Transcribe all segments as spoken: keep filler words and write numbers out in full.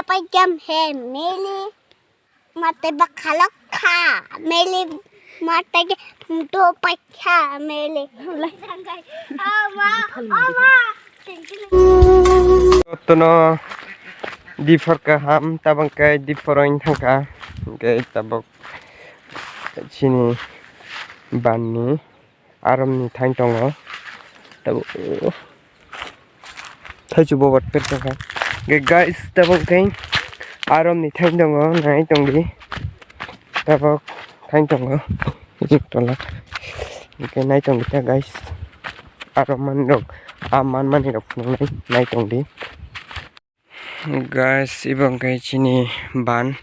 Apa jam he meli mate bakhalok kha meli mate ke do pakha meli. Ama ama. Tono diphor kaham tabang kai diphor oin thangka. Hingke tabok chini banni aromni thain tongo. Tabok thaichu bobat per tongkha. Ge guys, tabok khe aromni thain tongo, nai tongdi. Tabok thain tongo. Juk tola. Hingke nai tongdi ta guys. Arom manrok, a man manrok phunuknai nai tongdi. Guys, ibo hingke chini ban.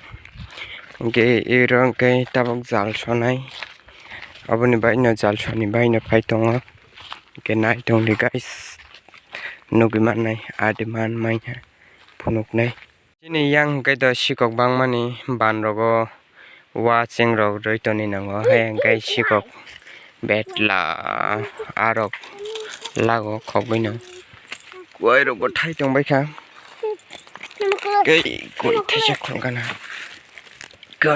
Hingke iro hingke tabok jal sonai. Aboni baino jal soni baino phai tongo. Hingke nai tongdi guys. Nugui mannai, adi man manya phunuknai. Chini yang hingke do sikok bangmani ban rogo. Wa chengrok rwi toni nango, hai hingke sikok betla arok lago khogwi no. Kuai rok bo thai tong baikha. Kei koi thaisa khong kana. Ka.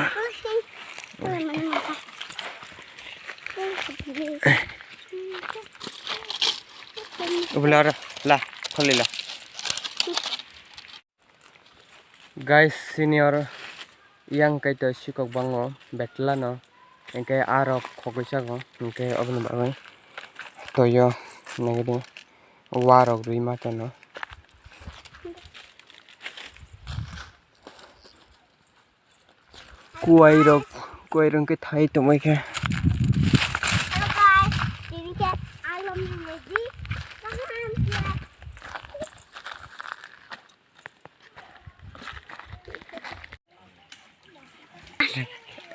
Ubula la, kholi la. Guys, senior yang kaito sikok bango betlano, hingke arok khogwi sago, hingke oboni bagwi toyo nagidi warok rwi matono. Kuwai rok, kuwai rok hingke thai tongwi khe. Hello guys, tini khe alom ni meji.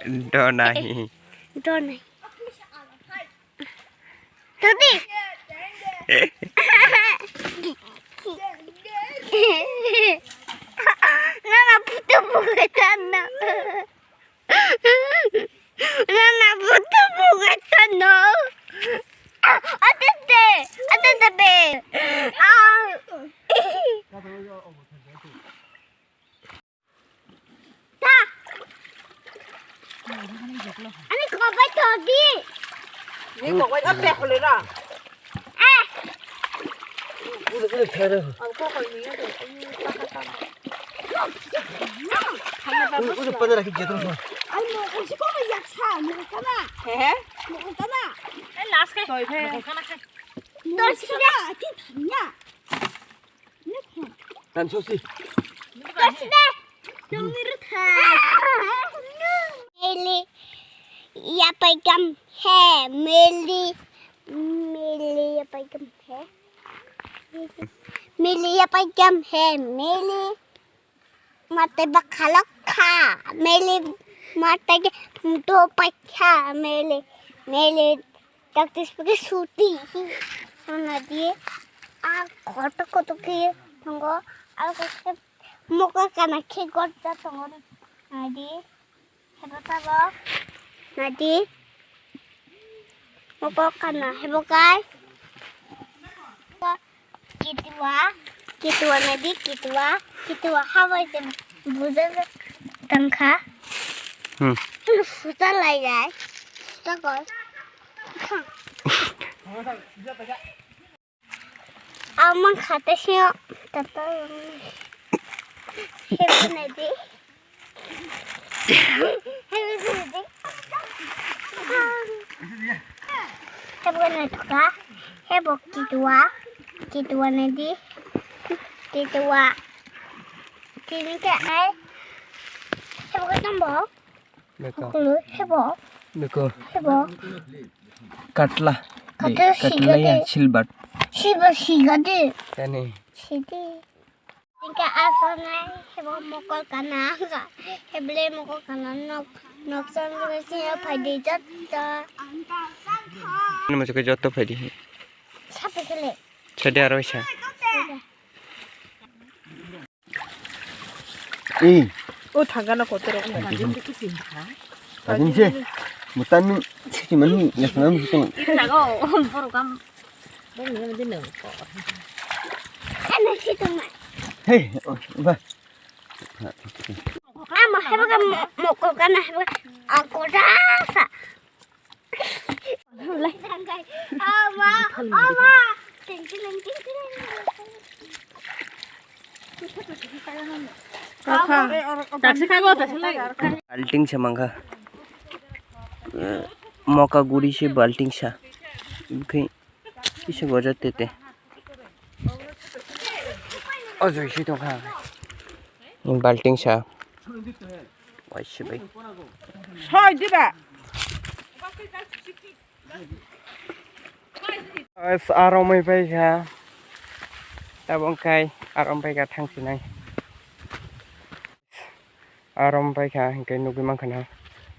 Donai. Donai. Todi. Nana putu bugetan na. Nana putu bugetan no. Atete, atete be. Ah. Ta. Ani kobai todi. Ni kobai ote khole na. Eh. Udah, udah, kere. Ang ko koi ni ade. Udah, udah, pada lagi jatuh. Ai mo ko si ko ya sa mo kana. He he. Mo kana. Eh, last kai. Toi phe. Mo kana khai. Mo kana ki thanya. Tan sosi. Meli yapai kam he, meli, meli yapai kam he, meli yapai kam he, meli mate bakhalok kha, meli mate ke do pai kha, meli, meli. Taktis pake suti. Nadi a koto koto ke tongo. A koto moko kana ke gorja tongo. Nadi hebo tabo. Nadi moko kana hebo kai. Kitua, kitua nadi kitua, kitua habai se buja tangkha. Hmm. Suta lai lai. Suta koi. Ama khate sio tata. Hebo nadi. Hebo nadi. Hebo nadi ka. Hebo kitua. Kitua nadi. Kitua. Tini ka ai. Hebo ka tambo. Beko. Kulu, hebo. Beko. Hebo. Katla. Katla. Katla siga ya de. Silver. Silver siga de. Tani. Sidi. Tingka asana hebo mokol kana. Heble mokol kana nok, nok san siya phaidi jatta. Ano masuk ke jotto phaidi. Sape kele. Sadi aro isa. Sida. Ei. O thangana kotorok. Adin se. Mutan siki mani ya sana mutan. Ini nago borok am. Bang ni mandi nang ko. Hey, oh, ba. Ama haibaga moko kana haibaga akoda sa. Ama, ama. Ting, ting, ting, ting, ting. Balting se mangkha. Moka guri se balting sa. Bwkhe kisa gojak tete. O joi se tongkha. Balting sa. Waisi bai. Soi diba. Guys, aromoi paikha. Tabok kai arom paikha thangsinai. Arom paikha hingke nugui mankha na.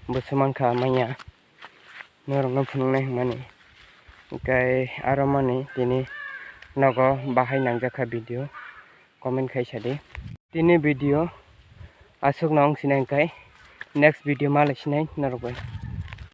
Busu mankha manya. Norokno phunuknai hwnmani. Hingke aromani tini nogo bahai nangjakha video. Comment khai sadi. Tini video aswkno wng sinai hingke next video ma lai sinai norok bai.